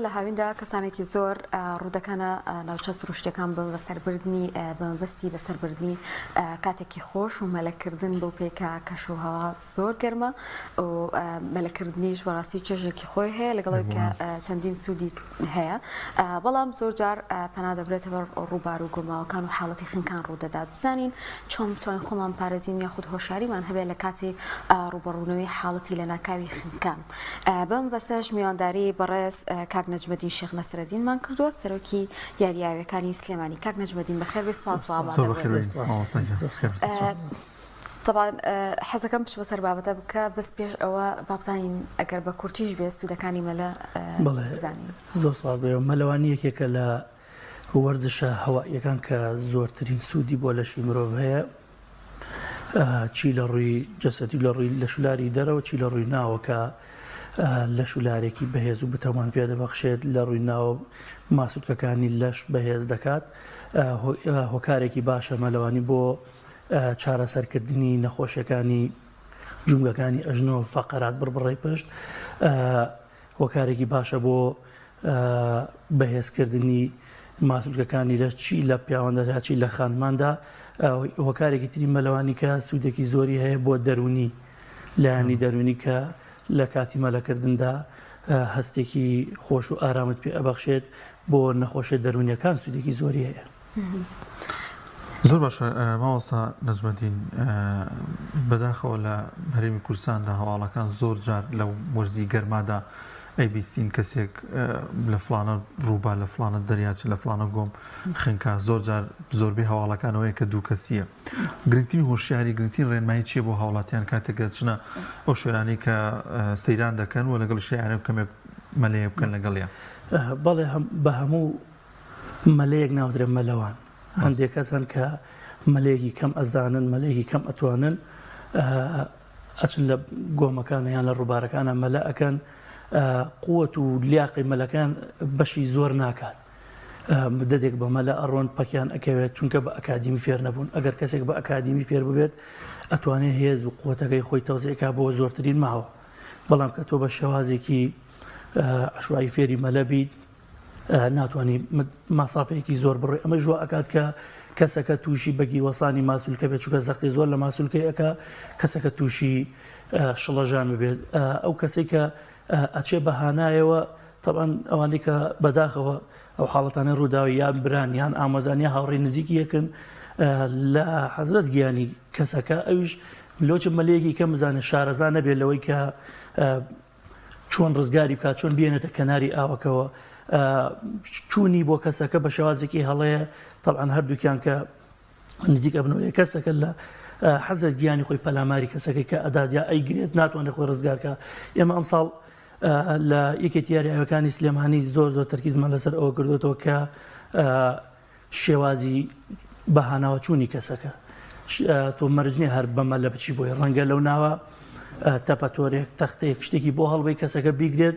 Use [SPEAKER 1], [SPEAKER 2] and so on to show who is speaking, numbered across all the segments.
[SPEAKER 1] لە هاویندا کەسانێکی زۆر ڕوودەکەنە ناوچە سروشتیەکان بە بەسەربردنی بە مەبەستی بەسەربردنی کاتێکی خۆش و مەلەکردن بەو پێی کە کەش و هەوا زۆر گەرمە و مەلەکردنیش بەڕاستی چێژێکی خۆی هەیە لەگەڵەوەی کە چەندین سوودی هەیە بەڵام زۆر جار پەنا دەبرێتە بەر ڕووبار و گۆماوەکان و حاڵەتی خنکان ڕوودەدات بزانین چۆن بتوانین خۆمان پارێزین یاخود هۆشیاریمان هەبێت لە کاتی ڕووبەڕوونەوەی حاڵەتی لەناکاوی خنکان. بەم مەبەستەش میوانداری بەڕێز کاک نەجمەدین شێخ نەسرەدینمان کردووە سەرۆکی یارییاویەکانی سلێمانی. کاک نەجمەدین بەخێر بێی سپاس بۆ ئامادەبوونت. تەبعەن حەزەکەم بچمە سەر بابەتە بکە بەس پێش ئەوە با بزانین ئەگەر بە کورتیش بێت سوودەکانی مەلە
[SPEAKER 2] بەڵێ
[SPEAKER 1] بزانین.
[SPEAKER 2] زۆر سپاس بۆ ئێوە. مەلەوانی یەکێکە لە وەرزشە هەواییەکان کە زۆرترین سوودی بۆ لەشی مرۆڤ هەیە. چی لە ڕووی جەسەدی لە ڕووی لەشولاری دەرەوە چی لە ڕووی ناوە کە لەشولارێکی بەهێز و بتەمان پێدەبەخشێت لە ڕووی ناوە ماسولکەکانی لەش بەهێز دەکات هۆکارێکی باشە مەلەوانی بۆ چارەسەرکردنی نەخۆشیەکانی جومگەکانی ئەژنۆ فەقەرات بڕبڕەی پشت هۆکارێکی باشە بۆ بەهێزکردنی ماسولکەکانی لەش چی لە پیاواندا چی لە خانماندا هۆکارێکی تری مەلەوانی کە سوودێکی زۆری هەیە بۆ دەرونی لایەنی دەرونی کە لە کاتی مەلەکردندا هەستێکی خۆش و ئارامت پێ ئەبەخشێت بۆ نەخۆشیە دەرونیەکان سوودێکی زۆری هەیە.
[SPEAKER 3] زۆر باشە مامۆستا نەجمەدین بەداخەوە لە هەرێمی کوردستاندا هەواڵەکان زۆر جار لە وەرزی گەرمادا ئەیبیستین کەسێک لە فڵانە ڕووبار لە فڵانە دەریاچە لە فڵانە گۆم خنکا زۆر جار زۆربەی هەواڵەکانەوەیە کە دوو کەسیە گرنگترین هۆشیاری گرنگترین ڕێنمایی چیە بۆ هاوڵاتیان کاتێک دەچنە ئەو شوێنانەی کە سەیران دەکەن و لەگەڵ شیعرە کەمێک مەلەیە بکەن لەگەڵیان؟
[SPEAKER 2] بەڵێ بە هەموو مەلەیەک ناودرێ مەلەوان هەندێک کەس هەن کە مەلەیەکی کەم ئەزانن مەلەیەکی کەم ئەتوانن ئەچن لە گۆمەکان یان لە ڕووبارەکانە مەلە ئەکەن قوت و لیاقی مەلەکان بەشی زۆر ناکات مدەتێک بە مەلە ئەڕۆن پەکیان ئەکەوێت چونکە بە ئەکادیمی فێر نەبوون ئەگەر کەسێک بە ئەکادیمی فێر ببێت ئەتوانێت هێز و قوتەکەی خۆی تەوزیعکا بۆ زۆرترین ماوە بەڵام کە تۆ بە شێوازێکی عشوایی فێری مەلە بیت ناتوانانی ماسافەیەکی زۆر بڕێ ئەمە ژوە ئەکات کە کەسەکە تووشی بەگیوەسانی ماسولکە بێت چونکە زەختی زۆر لە ماسولکەی ئەک کەسەکە تووشی شڵەژان ببێت ئەو کەسێک کە ئەچێ بە هانایەوە تەبعەن ئەوانەی کە بەداخەوە ئەو حاڵەتانەی ڕووداوە یان بران یان ئامۆزان یا هاوڕێی نزیکی یەکن لە حەزرەت گیانی کەسەکە ئەویش لۆچ مەلەیەکی کەم بزانێت شارەزا نەبێت لەوەی کە چۆن ڕزگاری بکات چۆن بێنێتە کەناری ئاوەکەوە چوونی بۆ کەسەکە بە شێوازێکی هەڵەیە تەبعەن هەردووکیان کە نزیک ئەبنەوە لێ کەسەکە لە حەزرەت گیانی خۆی پەلاماری کەسەکەی کە ئەدات یا ئەیگرێت ناتوانێت خۆی ڕزگارکە ئێمە ئەمساڵ لە یەکێتی یاریاوەکانی سلێمانی زۆر زۆر تەرکیزمان لەسەر ئەوە کردوێتەوە کە شێوازی بەهاناوەچوونی کەسەکە تۆ مەرج نییە هەر بەمە لە بچی بۆی ڕەنگە لەو ناوە تەپەتۆرێک تەختێک شتێکی بۆ هەڵبەی کەسەکە بیگرێت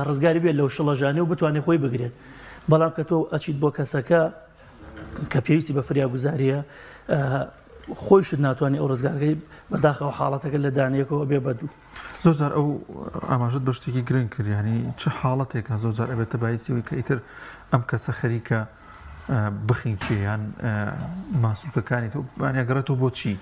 [SPEAKER 2] ڕزگاری بێت لەو شڵەژانێ و بتوانێت خۆی بگرێت بەڵام کە تۆ ئەچیت بۆ کەسەکە کە پێویستی بە فریاگوزاریە خۆیشت ناتوانانی ئەو ڕزگارکەی بەداخەوە حاڵەتەکە لە دانەیەکەوە بێ بە دوو.
[SPEAKER 3] زۆر جار ئەو ئاماژەت بە شتێکی گرنگ کرد یانی چ حاڵەتێکە زۆر جار ئەبێتە بایسی ئەوەی کە ئیتر ئەم کەسە خەریکە بخینکێ یان ماسولکەکانی تۆ ئەگەڕێتەوە بۆ چی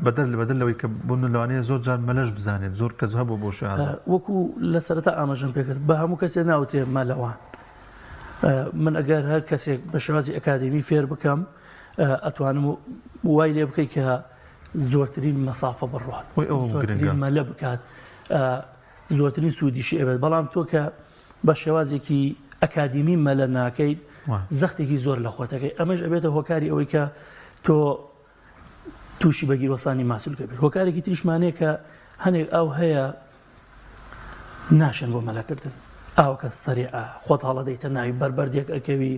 [SPEAKER 3] بەدەر لە بەدەر لەوەی کە بۆ لەوانەیە زۆر جار مەلەش بزانێت زۆر کەس هەبوو بۆ شازە
[SPEAKER 2] وەکو لە سەرەتا ئاماژەم پێکرد بە هەموو کەسێ ناوترێ مەلەوان من ئەگەر هەر کەسێک بە شێوازی ئەکادیمی فێر بکەم ئەتوانم وای لێ بکەی کە زۆرترین مەسافە بڕوات زۆرترین مەلە بکات زۆرترین سوودیشی ئەبێت بەڵام تۆ کە بە شێوازێکی ئەکادیمی مەلە ناکەیت زەختێکی زۆر لە خۆتەکەی ئەمەش ئەبێتە هۆکاری ئەوەی کە تۆ تووشی بەگیروەسانی ماسولکە بێت هۆکارێکی تریشمانەیە کە هەنێک ئاو هەیە ناشێن بۆ مەلەکردن ئاوەکە سەریعە خۆت هەڵەدەیتە ناوی بەر بەردێک ئەکەوی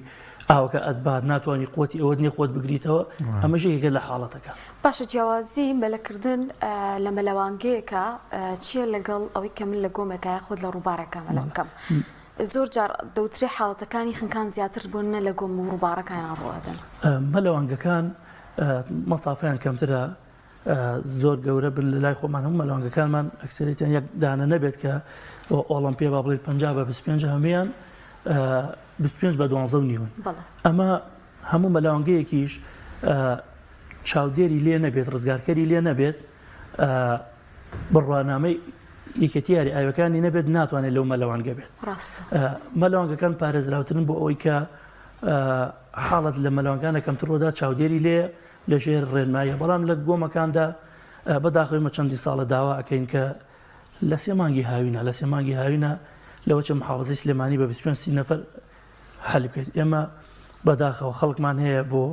[SPEAKER 2] ئاوەکە ئەتبات ناتوانانی قوتی ئەوەت نیە خۆت بگریتەوە ئەمەش یەکێکە لە حاڵەتەکە.
[SPEAKER 1] باشە جیاوازی مەلەکردن لە مەلەوانگەیەکا چیە لەگەڵ ئەوەی کە من لە گۆمێکا یاخود لە ڕووبارێکا مەلە بکەم؟ زۆر جار دەوترێ حاڵەتەکانی خنکان زیاتر بۆ نە لە گۆم و ڕووبارەکانا ڕووئەدەن.
[SPEAKER 2] مەلەوانگەکان مەسافەیان کەمترە زۆر گەورە بن لە لای خۆمان هەموو مەلەوانگەکانمان ئەکسەرێتیان یەک دانە نەبێت کە ئۆڵەمپیە با بڵێ 50 بە 25 هەمویان. 25 بە دوانزە و نیون. ئەمە هەموو مەلەوانگەیەکیش چاودێری لێ نەبێت، ڕزگارکەری لێ نەبێت، بڕوانامەی یەکێتی یاری ئاوەکانی نەبێت ناتوانێت لەو مەلەوانگە بێت. مەلەوانگەکان پارێزراوترن بۆ ئەوەی کە حاڵەت لە مەلەوانگانە کەمتر ڕوودا چاودێری لێ لەژێر ڕێنماییە، بەڵام لە گۆمەکاندا بەداخەوە ئێمە چەندین ساڵە داوا ئەکەین کە لە سێ مانگی هاوینە لە سێ مانگی هاوینە لەوە چە محافزەی سلێمانی بە 25 سی نەفەر حەلی بکەیت ئێمە بەداخەوە خەڵکمان هەیە بۆ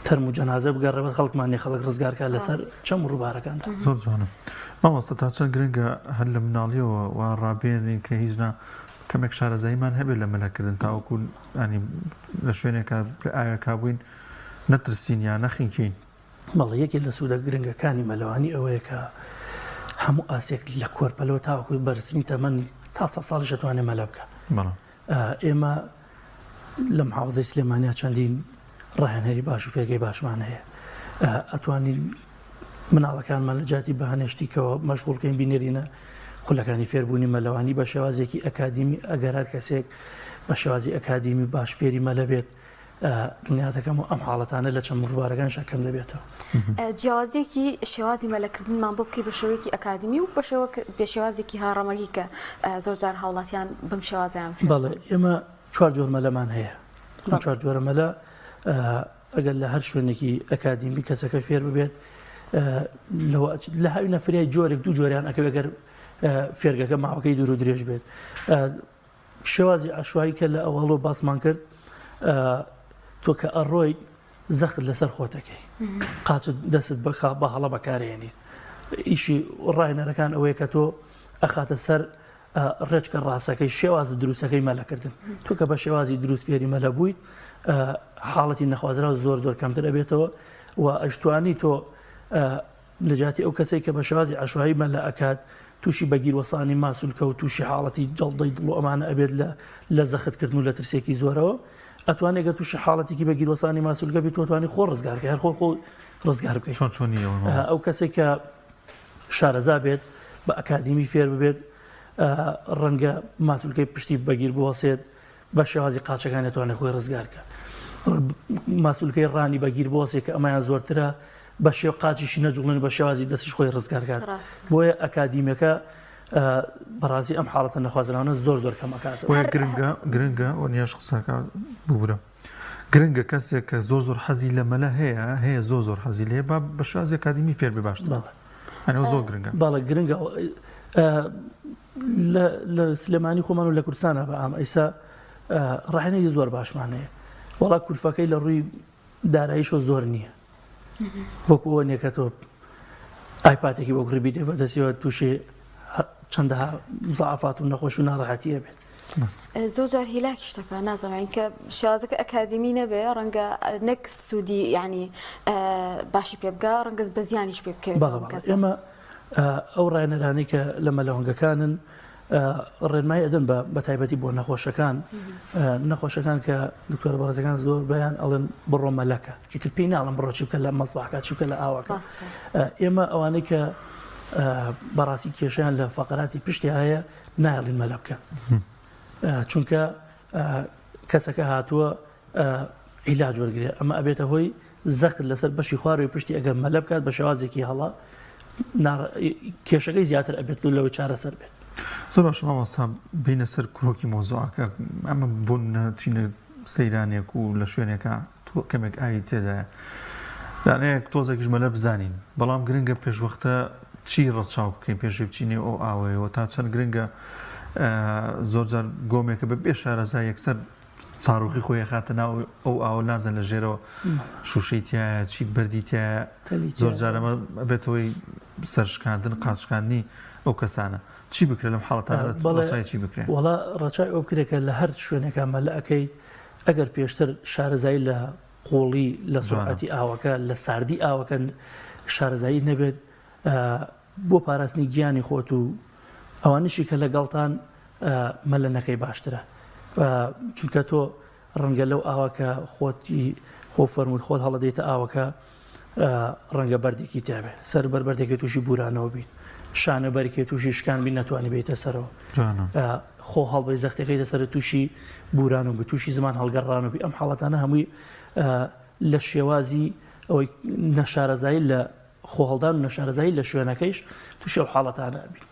[SPEAKER 2] تەرم و جەنازە بگەڕێ بەس خەڵکمان نیە خەڵک ڕزگارکە لەسەر چەم و ڕووبارەکاندا.
[SPEAKER 3] زۆر جوانە مامۆستا تا چەند گرنگە هەر لە مناڵیەوە وا ڕابێنین کە هیچ نا کەمێک شارەزاییمان هەبێت لە مەلەکردن تاوەکو ینی لە شوێنێکا لە ئاوێکا بووین نەترسین یا نەخنکێین.
[SPEAKER 2] بەڵێ یەکێ لە سوودە گرنگەکانی مەلەوانی ئەوەیە کە هەموو ئاسێک لە کۆرپەلەوە تاوەکو بەرزترین تەمەن تا سە ساڵیش ئەتوانێ مەلە بکا. ئێمە لە محافزەی سلێمانیا چەندین ڕاهێنەری باش و فێرگەی باشمان هەیە ئەتوانین مناڵەکانمان لە جیاتی بەهانێ شتیکەوە مەشغوڵکەین بینێرینە خولەکانی فێربوونی مەلەوانی بە شێوازێکی ئەکادیمی ئەگەر هەر کەسێک بە شێوازی ئەکادیمی باش فێری مەلە بێت دڵنیاتەکەم و ئەم حاڵەتانە لە چەند ڕووبارەکانیشا کەم دەبێتەوە.
[SPEAKER 1] جیاوازیەکی شێوازی مەلەکردنمان بۆ بکەی بە شێوەیەکی ئەکادیمی و بە شێوە بە شێوازێکی هاڕەمەکی کە زۆر جار هاوڵاتیان بەم شێوازەیان فێر
[SPEAKER 2] بەڵێ ئێمە چوار جۆر مەلەمان هەیە ئەم چوار جۆرە مەلە ئەگەر لە هەر شوێنێکی ئەکادیمی کەسەکە فێر ببێت لەوە لە هاوینە فریای جۆرێک دوو جۆریان ئەکەوێت گەر فێرگەکە ماوەکەی دوور و درێژ بێت شێوازی عەشوایی کە لە ئەوەڵۆ باسمان کرد تۆ کە ئەڕۆیت زەخت لەسەر خۆتەکەی قاچت دەست بەخا بە هەڵە بەکارێنیت ئیشی ڕاهێنەرەکان ئەوەیە کە تۆ ئەخاتە سەر ڕێچکە ڕاستەکەی شێوازە دروستەکەی مەلەکردن تۆ کە بە شێوازی دروست فێری مەلە بوویت حاڵەتی نەخوازراو زۆر زۆر کەمتر ئەبێتەوە و ئەشتوانی تۆ لە جیاتی ئەو کەسەی کە بە شێوازی عەشوایی مەلە ئەکات تووشی بە گیروەسانی ماسولکە و تووشی حاڵەتی جەڵدەی دڵ و ئەمانە ئەبێت لە لە زەخت کردن و لە ترسێکی زۆرەوە ئەتوانێت گەر تووشی حاڵەتێکی بە گیروەسانی ماسولکە بیت تۆ توانی خۆ ڕزگار بکەی هەر خۆ خۆ ڕزگار بکەیت
[SPEAKER 3] چۆن چۆنی ئەوە مامۆستا؟
[SPEAKER 2] ئەو کەسێک کە شارەزا بێت بە ئەکادیمی فێر ببێت ڕەنگە ماسولکەی پشتی بەگیر بوەسێت بە شێوازی قاچەکانی ئەتوانێت خۆی ڕزگار کە ماسولکەی ڕانی بەگیر بۆسێ کە ئەمەیان زۆرترە بە شێو قاچیشی نەجوڵێن بە شێوازی دەستیش خۆی ڕزگار کات بۆیە ئەکادیمیەکە بەڕاستی ئەم حاڵەتە نەخوازراوانە زۆر زۆر کەم ئەکاتەوە.
[SPEAKER 3] بۆیە گرنگە گرنگە وەنیاش قسەکە ببورە گرنگە کەسێک کە زۆر زۆر حەزی لە مەلە هەیە هەیە زۆر زۆر حەزی لێ با بە شێوازی ئەکادیمی فێر بێ باشترە یانی ئەوە زۆر گرنگە.
[SPEAKER 2] بەڵێ گرنگە لە لە سلێمانی خۆمان و لە کوردستانە بە ئام ئیسا ڕاهێنەری زۆر باشمان هەیە وەڵا کولفەکەی لە ڕووی داراییشەوە زۆر نییە وەکو ئەوە نییە کە تۆ ئایپاتێکی بۆ کڕی بیدەی بەدەستیەوە تووشی چەندەها زەعافات و نەخۆش و ناڕەحەتی ئەبێت.
[SPEAKER 1] زۆر جار هیلاکیش دەکا نازانم کە شێوازەکە ئەکادیمی نەبێ ڕەنگە نەک سوودی یعنی باشی پێ بگا ڕەنگە بە زیانیش پێ بکەوێت
[SPEAKER 2] ئێمە ئەو ڕاهێنەرانەی کە لە مەلەوانگەکانن ڕێنمایی ئەدەن بە بە تایبەتی بۆ نەخۆشەکان نەخۆشەکان کە دکتۆرە بەڕێزەکان زۆر بەیان ئەڵێن بڕۆ مەلەکە ئیتر پێی ناڵم بڕۆ چی بکە لە مەسبحەکە چی بکە لە ئاوەکە ئێمە ئەوانەی کە بەڕاستی کێشیان لە فەقەراتی پشتی هەیە نایڵین مەلە بکەن چونکە کەسەکە هاتووە عیلاج وەرگێ ئەمە ئەبێتە هۆی زەخت لەسەر بەشی خوارەوەی پشتی ئەگەر مەلە بکات بە شێوازێکی هەڵە کێشەکەی زیاتر ئەبێت و لەوەی چارەسەر بێت.
[SPEAKER 3] زۆر باشە مامۆستا بینە سەر کرۆکی مەوزوعەکە ئەمە بۆ نەچینە سەیرانێک و لە شوێنێکا کەمێک ئاوی تێدایە لانەیەک تۆزێکیش مەلە بزانین بەڵام گرنگە پێشوەختە چی ڕەچاو بکەین پێشی بچینێ ئەو ئاوەیەوە تا چەند گرنگە زۆر جار گۆمێکە بە بێ شارەزا یەکسەر ساروخی خۆی ئەخاتە ناو ئەو ئاوە نازان لە ژێرەوە شوشەی تایە چی بەردی تایە زۆر جار ئەمە ئەبێتەوەی سەرشکاندن قاچشکاندنی ئەو کەسانە چی بکرێت لەم حاڵەتانە ڕەچای چی بکرێت؟
[SPEAKER 2] وەڵا ڕەچای ئەو بکرێت کە لە هەر شوێنێکا مەلە ئەکەیت ئەگەر پێشتر شارەزایی لە قوڵی لە سوڕعەتی ئاوەکە لە ساردی ئاوەکە شارەزایی نەبێت بۆ پاراستنی گیانی خۆت و ئەوانیشی کە لەگەڵتان مەلە نەکەی باشترە چونکە تۆ ڕەنگە لەو ئاوە کە خۆتی خۆ فەرمووت خۆت هەڵەدەیتە ئاوەکە ڕەنگە بەردێکی تیاێ سەر بەر بەردێکی تووشی بورانەوە بیت. شانە بەرکێ تووشی شکان بی نەتوانی بیتە سەرەوە خۆ هەڵبەی زەختەکەی لەسەر تووشی بوران و تووشی زمان هەڵگەڕان و بی ئەم حاڵەتانە هەمووی لە شێوازی ئەوەی نەشارەزایی لە خۆهەڵدان و نەشارەزایی لە شوێنەکەیش تووشی ئەو حاڵەتانە ئەبین.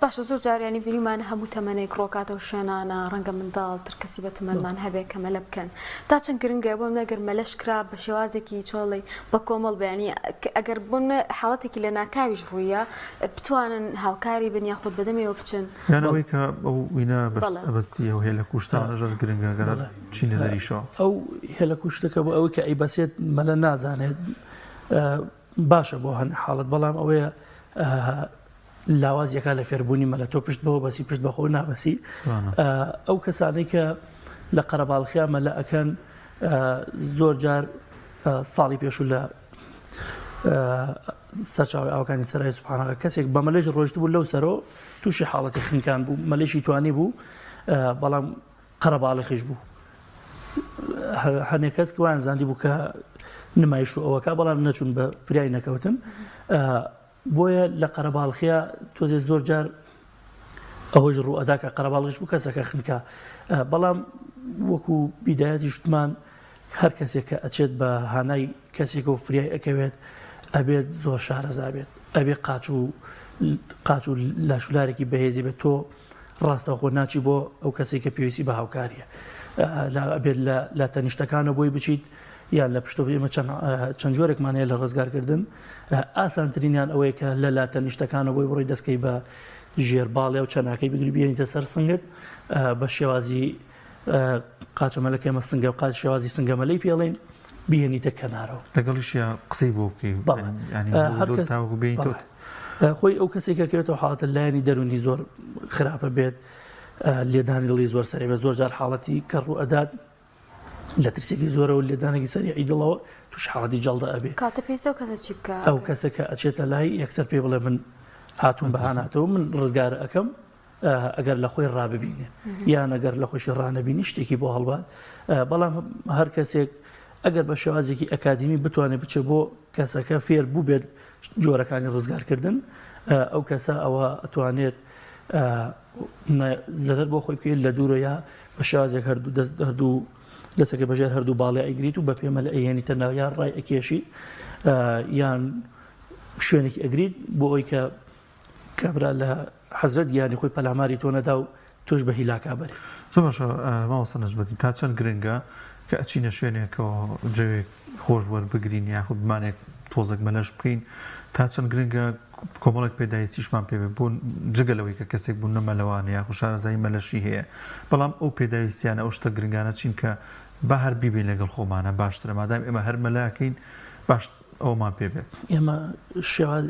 [SPEAKER 1] باشە زۆر جار یانی بینیومانە هەموو تەمەنێک ڕۆکاتەو شوێنانە ڕەنگە منداڵ تر کەسی بە تەمەنمان هەبێ کە مەلە بکەن تا چەند گرنگە بۆ منە گەر مەلەش کرا بە شێوازێکی چۆڵی بە کۆمەڵ بێ یانی ئەگەر بۆ منە حاڵەتێکی لە ناکاویش ڕوویە بتوانن هاوکاری بن یاخود بەدەمێوە بچن.
[SPEAKER 3] یان ئەوەی کە ئەو وینە بەستی ئەو هێلە کوشتانە ژەر گرنگە گەر چینە دەریشەوە.
[SPEAKER 2] ئەو هێلە کوشتەکە بۆ ئەوەی کە ئەیبەسێت مەلە نازانێت باشە بۆ هەن حاڵەت بەڵام ئەوەیە لاواز یەکا لە فێربوونی مەلە تۆ پشت بەوە بەسی پشت بەخۆ نابەسی ئەو کەسانەی کە لە قەرەباڵخیا مەلە ئەکەن زۆر جار ساڵی پێشوو لە سەرچاوی ئاوەکانی سەرای سوبحانەکە کەسێک بە مەلەش ڕۆشت بوو لەو سەرۆ تووشی حاڵەتی خنکان بوو مەلەشی توانی بوو بەڵام قەرەباڵغیش بوو هەنێک کەس وایان زاندی بوو کە نمایش و ئەوەکە بەڵام نەچوون بە فریای نەکەوتن بۆیە لە قەرەباڵخیا تۆزێ زۆر جار ئەوەش ڕوو ئەدا کە قەرەباڵغیش بوو کەسەکە خنکا بەڵام وەکو بیدایەتی شتمان هەر کەسێک کە ئەچێت بە هانای کەسێکە و فریای ئەکەوێت ئەبێت زۆر شارەزا بێت ئەبێ قاچ و قاچ و لاشولارێکی بەهێزی بێت تۆ ڕاستەوخۆ ناچی بۆ ئەو کەسێک کە پێویستی بە هاوکاریە ئەبێت لە تەنیشتەکانە بۆی بچیت یان لە پشتەوە ئێمە چەند جۆرێکمان هەیە لە ڕزگارکردن ئاسانترینیان ئەوەیە کە لە لا تەنیشتەکانە بۆی بڕی دەستکەی بە ژێر باڵێ و چەناکەی بگری بێنیتە سەر سنگت بە شێوازی قاچەمەلەکە ئێمە سنگە قاچ شێوازی سنگەمەلەی پێڵین بهێنیتە کەنارەوە.
[SPEAKER 3] لەگەڵیشیا قسەی بۆ بکەی تاوەکو بێنیتەوە.
[SPEAKER 2] خۆی ئەو کەسێک کە کەوێتەوە حاڵەتە لایەنی دەروونی زۆر خراپە بێت لێدانی دڵی زۆر سەرێ بێت زۆر جار حاڵەتی کە ڕوو ئەدات لە ترسێکی زۆرەوە لێدانێکی سەریعی دڵەوە توش حاڵەتی جەڵدە ئەبێ.
[SPEAKER 1] کاتە پێویستە ئەو کەسە چی بکا؟
[SPEAKER 2] ئەو کەسە کە ئەچێتە لای یەکسەر پێی بڵێ من هاتووم بە هاناتەوە من ڕزگار ئەکەم ئەگەر لە خۆی ڕاببینێ یان ئەگەر لە خۆشی ڕانەبینی شتێکی بۆ هەڵبات بەڵام هەر کەسێک ئەگەر بە شێوازێکی ئەکادیمی بتوانێت بچێت بۆ کەسەکە فێر بوو بێت جۆرەکانی ڕزگارکردن ئەو کەسە ئەوە ئەتوانێت زەرەر بۆ خۆی بکەیت لە دوورە یا بە شێوازێک هەردوو دەست هەردوو دەسەکە بەژێر هەردوو باڵێ ئەیگریت و بە پێمە لە ئەیێنیتە ناو یان ڕای ئەکێشیت یان شوێنێکی ئەگریت بۆ ئەوی کە کابرا لە حەزرەت گیانی خۆی پەلاماری تۆ نەدا و تۆش بە هیلاکا بەری.
[SPEAKER 3] زۆر باشە مامۆستا نەجمەدین تا چەند گرنگە کە ئەچینە شوێنێکەوە جەوێک خۆش وەربگرین یاخود بمانێک تۆزێک مەلەش بکەین تا چەند گرنگە کۆمەڵێک پێداویستیشمان پێ بێت بۆ جگە لەوەی کە کەسێک بوون مەلەوانە یاخود شارەزایی مەلەشی هەیە بەڵام ئەو پێداویستیانە ئەو شتە گرنگانە چین کە با هەر بیبین لەگەڵ خۆمانە باشترە مادام ئێمە هەر مەلاکەین باش ئەومان پێ بێت.
[SPEAKER 2] ئێمە شێواز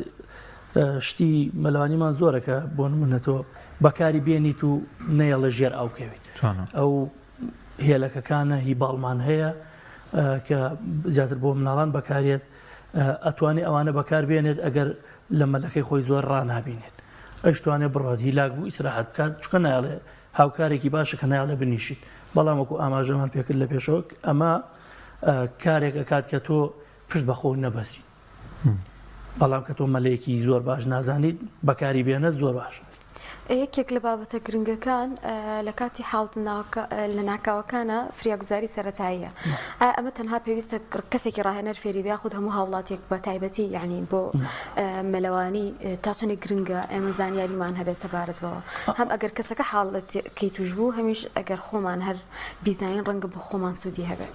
[SPEAKER 2] شتی مەلەوانیمان زۆرە کە بۆ نمونە تۆ بەکاری بێنیت و نەیەڵێ ژێر ئاو کەویت ئەو هێلەکەکانە هی باڵمان هەیە کە زیاتر بۆ مناڵان بەکارێت ئەتوانێ ئەوانە بەکار بێنێت ئەگەر لە مەلەکەی خۆی زۆر ڕنابینێت ئەشتوانێ بڕات هیلاک بوو ئیسراحەت بکات چکە نایڵێ هاوکارێکی باشە کە نایڵێ بنیشیت بەڵام وەکو ئاماژەمان پێکرد لە پێشەوە ئەمە کارێک ئەکات کە تۆ پشت بە خۆو نەبەسیت بەڵام کە تۆ مەلەیەکی زۆر باش نازانیت بەکاری بێنە زۆر باشە.
[SPEAKER 1] یەکێک لە بابەتە گرنگەکان لە کاتی حاڵت لە ناکاوەکانە فریاگوزاری سەرەتاییە ئایا ئەمە تەنها پێویستە کەسێکی ڕاهێنەر فێری بێ یاخود هەموو هاوڵاتیەک بە تایبەتی یعنی بۆ مەلەوانی تا چەندێک گرنگە ئێمە زانیاریمان هەبێت سەبارەت بەوە هەم ئەگەر کەسەکە حاڵەتەکەی توش بوو هەمیش ئەگەر خۆمان هەر بیزانین ڕەنگە بۆ خۆمان سوودی هەبێت.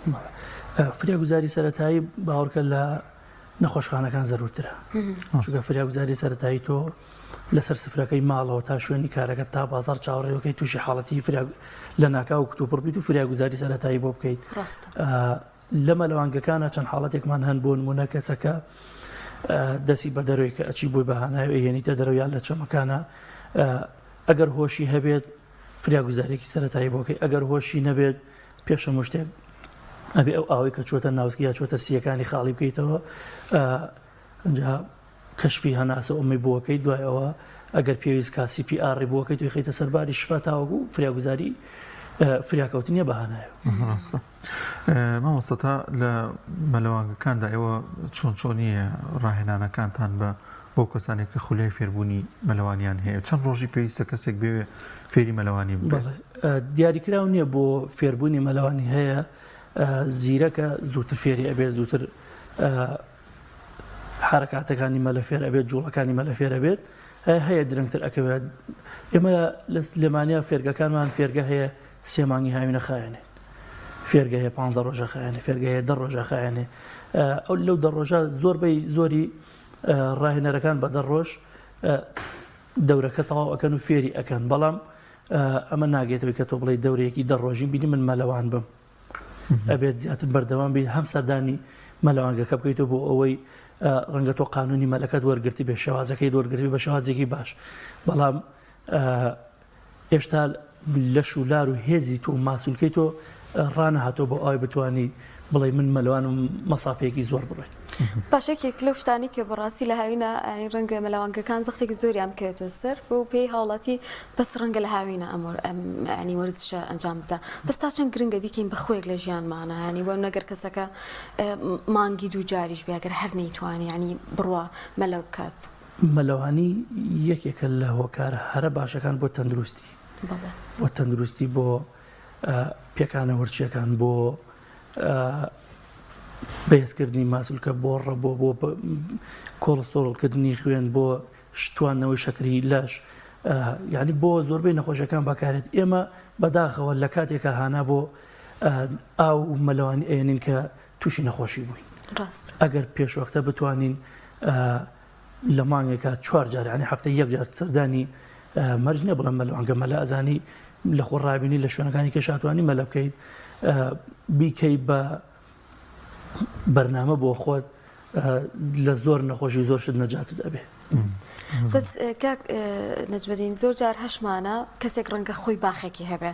[SPEAKER 2] فریاگوزاری سەرەتایی باوەڕکە لە نەخۆشخانەکان زەرورترە چونکە فریاگوزاری سەرەتایی تۆ لەسەر سفرەکەی ماڵەوە تا شوێنی کارەکە تا بازار چاوەڕێوەکەی تووشی حاڵەتی فریا لە ناکاو کتوپڕ بیت و فریاگوزاری سەرەتایی بۆ بکەیت لە مەلەوانگەکانە چەند حاڵەتێکمان هەن بۆ نمونە کەسەکە دەسی بە دەرەوەی کە ئەچی بۆی بەهانای ئەهێنیتە دەرەوە یان لە چەمەکانە ئەگەر هۆشی هەبێت فریاگوزاریەکی سەرەتایی بۆ کەی ئەگەر هۆشی نەبێت پێش هەموو شتێک ئەبێ ئەو ئاوەی کە چووەتە ناوسکی یا چووەتە سیەکانی خاڵی بکەیتەوە ئەجا کەشفی هەناسە ئەمی بۆکەی دوای ئەوە ئەگەر پێویست کا CPR ی بۆکەی توی خەیتە سەرباری شفا تاوەکو فریاگوزاری فریاکەوتنیە بەهانایە
[SPEAKER 3] ڕاستە مامۆستا تا لە مەلەوانگەکاندا ئێوە چۆن چۆنیە ڕاهێنانەکانتان بە. بۆ کەسانێک کە خولیای فێربوونی مەلەوانیان هەیە چەند ڕۆژی پێویستە کەسێک بێوێ فێری مەلەوانی ببێت؟
[SPEAKER 2] دیاریکراو نییە بۆ فێربوونی مەلەوانی هەیە زیرەکە زووتر فێری ئەبێت زووتر حرکاتەکانی مەلە فێر ئەبێت جوڵەکانی مەلە فێر ئەبێت هەیە درەنگتر ئەکەوێت ئێمە لە سلێمانیا فێرگەکانمان فێرگە هەیە سێ مانگی هاوینە خایەنێ فێرگە هەیە پ ڕۆژە خایەنێ فێرگە هەیە دە ڕۆژە خایەنێ ئەو لەو دە ڕۆژە زۆربەی زۆری ڕاهێنەرەکان بە دە ڕۆژ دەورەکە تەواو ئەکەن و فێری ئەکەن بەڵام ئەمە ناگەێتەوەی کە تۆ بڵێ دەورەیەکی دە ڕۆژی بینی من مەلەوان بم ئەبێت زیاتر بەردەوام بیت هەم سەردانی مەلەوانگەکە بکەیتەوە بۆ ئەوەی ڕەنگە تۆ قانونی مەلەکەت وەرگرتی بێ شێوازەکەی وەرگرتی بە شێوازێکی باش بەڵام هێشتا لەش و لار و هێزی تۆ و ماسولکەی تۆ ڕانەهاتووە بۆ ئەوەی بتوانی بڵێی من مەلەوانم مەسافەیەکی زۆر بڕۆیت.
[SPEAKER 1] باش یەکێک لەو شتانەی کە بەڕاستی لە هاوینە یانی ڕەنگە مەلەوانگەکان زەختێکی زۆریان بکەوێتە سەر بەو پێی هاوڵاتی بەس ڕەنگە لە هاوینە ئەم ئەم یانی وەرزشە ئەنجام بدا بەس تا چەند گرنگە بیکەین بە خوێک لە ژیانمانە یانی بۆ نەگەر کەسەکە مانگی دوو جاریش بێ گەر هەر نەیتوانی یانی بڕوا مەلە بکات.
[SPEAKER 2] مەلەوانی یەکێکە لە هۆکارە هەرە باشەکان بۆ تەندروستی بۆ تەندروستی بۆ پێکانە ورچەکان بۆ بەهێزکردنی ماسولکە بۆ ڕەبۆ بۆ کۆڵستۆرڵکردنی خوێن بۆ شتوانەوەی شەکری لەش یعنی بۆ زۆربەی نەخۆشەکان بەکارێت ئێمە بەداخەوە لە کاتێکە هانا بۆ ئاو مەلەوانی ئەێنین کە تووشی نەخۆشی بووین ئەگەر پێشوەختە بتوانین لە مانگێکا چوار جار یانی هەفتەی یەک جار سەردانی مەرج نییە بڵێم مەلەوانگە مەلە ئەزانی لە خۆ ڕابینی لە شوێنەکانی کە شاتوانی مەلە بکەیت بیکەی بە بەرنامە بۆ خۆت لە زۆر نەخۆشی زۆر شت نەجاتت ئەبێ.
[SPEAKER 1] بەس کاک نەجمەدین زۆر جار هەشمانە کەسێک ڕەنگە خۆی باخێکی هەبێ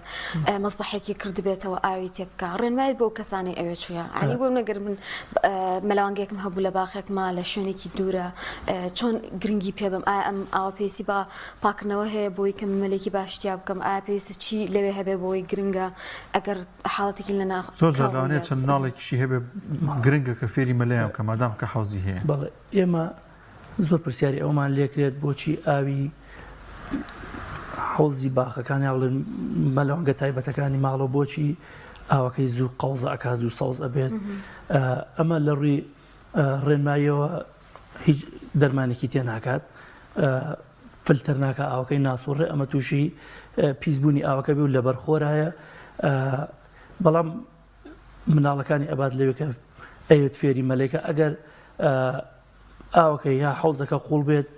[SPEAKER 1] مەسبەحێکی کردبێتەوە ئاوی تێ بکا ڕێنمایت بۆ کەسانی ئەوێ چویە عنی بۆ نەگەر من مەلەوانگەیەکم هەبوو لە باخێکما لە شوێنێکی دوورە چۆن گرنگی پێ بم ئایا ئەم ئاوە پێویستی بە پاکردنەوە هەیە بۆی کە من مەلێکی باش تیا بکەم ئایا پێویستە چی لەوێ هەبێ بۆی گرنگە ئەگەر حاڵەتێکی لە ناخ
[SPEAKER 3] زۆر جار لەوانەیە چەند مناڵێکیشی هەبێ گرنگە کە فێری مەلەیان بکە مادام کە حەوزی هەیە.
[SPEAKER 2] بەڵێ ئێمە زۆر پرسیاری ئەوەمان لێکرێت بۆچی ئاوی حەوزی باخەکان یا بڵێن مەلەوانگە تایبەتەکانی ماڵەوە بۆچی ئاوەکەی زوو قەوزە ئەکات زوو سەوز ئەبێت ئەمە لە ڕووی ڕێنماییەوە هیچ دەرمانێکی تێ ناکات فلتەر ناکە ئاوەکەی ناسوڕێ ئەمە تووشی پیسبوونی ئاوەکە بێ و لەبەر خۆرایە بەڵام مناڵەکانی ئەبات لەوێ کە ئەوێت فێری مەلێکە ئەگەر ئاوەکە یا حەوزەکە قوڵ بێت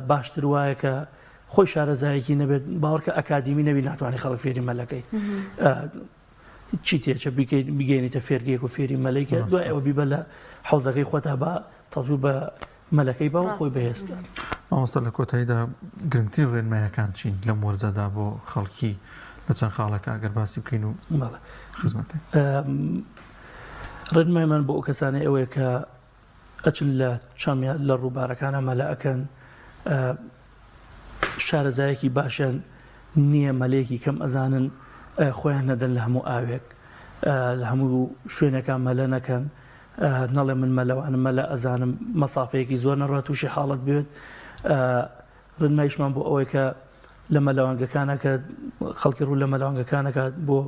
[SPEAKER 2] باشتر وایە کە خۆی شارەزایەکی نەبێت باوەڕکە ئەکادیمی نەبی ناتوانانی خەڵک فێری مەلەکەی چی تێچە بیکەیت بگەێنیتە فێرگەیەک و فێری مەلەکە دوای ئەوە بیبە لە حەوزەکەی خۆتا بە تەزوو بە مەلەکەی بە خۆی بەهێز بکات.
[SPEAKER 3] مامۆستا لە کۆتاییدا گرنگترین ڕێنمایەکان چین لەم وەرزەدا بۆ خەڵکی لە چەند خاڵێکا گەر باسی بکەین و خزمەتێک؟
[SPEAKER 2] ڕێنمایمان بۆ ئەو کەسانەی ئەوەیە کە ئەچن لە چەم یا لە ڕووبارەکانە مەلە ئەکەن شارەزایەکی باشیان نییە مەلەیەکی کەم ئەزانن خۆیان نەدەن لە هەموو ئاوێک لە هەموو شوێنەکان مەلە نەکەن نەڵێ من مەلەوانم مەلە ئەزانم مەسافەیەکی زۆر نەڕات تووشی حاڵەت بێت ڕێنمایشمان بۆ ئەوەی کە لە مەلەوانگەکانە کە خەڵکی ڕوو لە مەلەوانگەکانەکات بۆ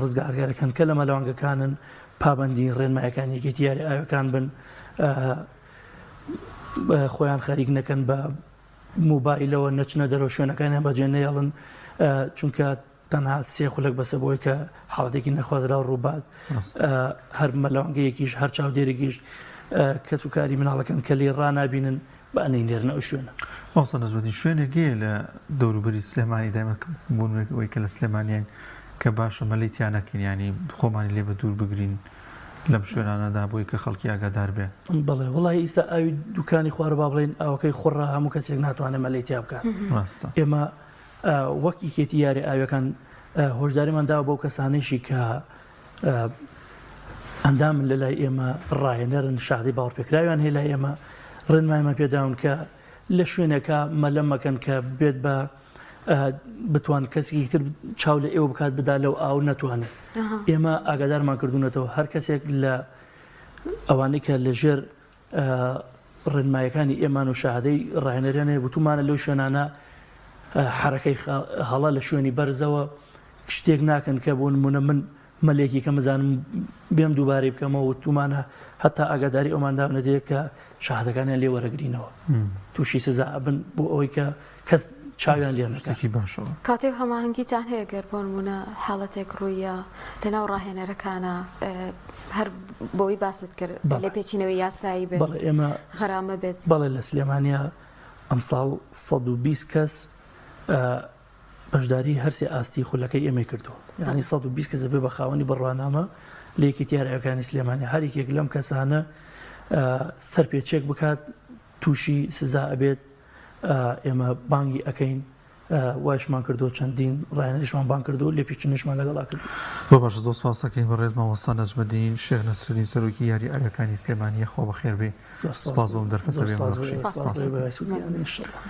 [SPEAKER 2] ڕزگارگەرەکەن کە لە مەلەوانگەکانن پابەندی ڕێنمایەکان یەکێتی یاری ئاوەکان بن خۆیان خەریک نەکەن بە موبایلەوە نەچنە دەرەوە شوێنەکانیان بەجێ نەیەڵن چونکە تەنها سێ خولەک بەسە بۆی کە حاڵەتێکی نەخوازراو ڕووبات هەر مەلەوانگەیەکیش هەر چاودێرێکیش کەس و کاری مناڵەکەن کە لێی ڕانابینن با نەینێرنە ئەو شوێنە.
[SPEAKER 3] مامۆستا نەجمەدین شوێنێک هەیە لە دەوروبەری سلێمانی دایمە بۆ نمونە ئەوەی کە لە سلێمانیین کە باشە مەلەی تیا نەکەین یانی خۆمانی لێ بە دوور بگرین لەم شوێنانەدا بۆی کە خەڵکی ئاگادار بێ.
[SPEAKER 2] بەڵێ وەڵاهی ئیستا ئاوی دوکانی خوارە با بڵێین ئاوەکەی خوڕە هەموو کەسێک ناتوانێت مەلەی تیا بکات.
[SPEAKER 3] ڕاستە.
[SPEAKER 2] ئێمە وەک یەکێتی یاری ئاویەکان هۆشداریمان داوە بەو کەسانەیشی کە ئەندامن لە لای ئێمە ڕاهێنەرن شادی باوەڕپێکراویان هەیە لای ئێمە ڕێنمایمان پێداون کە لە شوێنێکە مەلە مەکەن کە بێت بە بتوان کەسێکی تر چاو لە ئێوە بکات بدا لەو ئاو نەتوانێت ئێمە ئاگادارمان کردوونەتەوە هەر کەسێک لە ئەوانەی کە لەژێر. ڕێنمایەکانی ئێمان و شەهادەی ڕاهێنەریان هەیە وتومانە لەو شوێنانە حەرەکەی هەڵە لە شوێنی بەرزەوە شتێک ناکەن کە بۆ نمونە من مەلێکی کەم ئەزانم بێم دووبارەی بکەمەوە وتومانە هەتا ئاگاداری ئەومان داونەتێ کە شەهادەکانیان لێ وەرەگرینەوە تووشی سزا ئەبن بۆ ئەوەی کە کەس چاویان لێ نەکات.
[SPEAKER 3] شتێکی باشەوە.
[SPEAKER 1] کاتێک هەماهەنگیتان هەیە گەر بۆ نموونە حاڵەتێک ڕووییا لەناو ڕاهێنەرەکانا هەر بەوەی باست کرد
[SPEAKER 2] بەڵێ.
[SPEAKER 1] لێپێچینەوەی یاسایی بێت
[SPEAKER 2] بەڵێ ئێمە
[SPEAKER 1] غەرامە بێت.
[SPEAKER 2] بەڵێ لە سلێمانیا ئەمساڵ 120 کەس بەشداری هەرسێ ئاستی خولەکەی ئێمەی کردووە یعنی 120 کەس بێ بە خاوەنی بڕوانامە لە یەکێتی یارییەکانی سلێمانی هەر یەکێک لەم کەسانە سەرپێچێک بکات تووشی سزا ئەبێت ئێمە بانگی ئەکەین وایشمان کردووە چەندین ڕاهێنەریشمان بانگ کردووە لێپێچینەشمان لەگەڵا کردووە.
[SPEAKER 3] زۆر باشە زۆر سپاس ئەکەین بەڕێز مامۆستا نەجمەدین شێخ نەسرەدین سەرۆکی یاری ئاویەکانی سلێمانی یەخوا بەخێر بێی
[SPEAKER 2] زۆر سپاس
[SPEAKER 3] سپاس بۆ ئەم دەرفەتە
[SPEAKER 2] زۆر
[SPEAKER 3] بێ
[SPEAKER 2] سپاس
[SPEAKER 3] بەخشی
[SPEAKER 2] سپاس
[SPEAKER 3] سپاس.
[SPEAKER 2] بۆ ئێوە سوودی ئەندن ان شاء الله.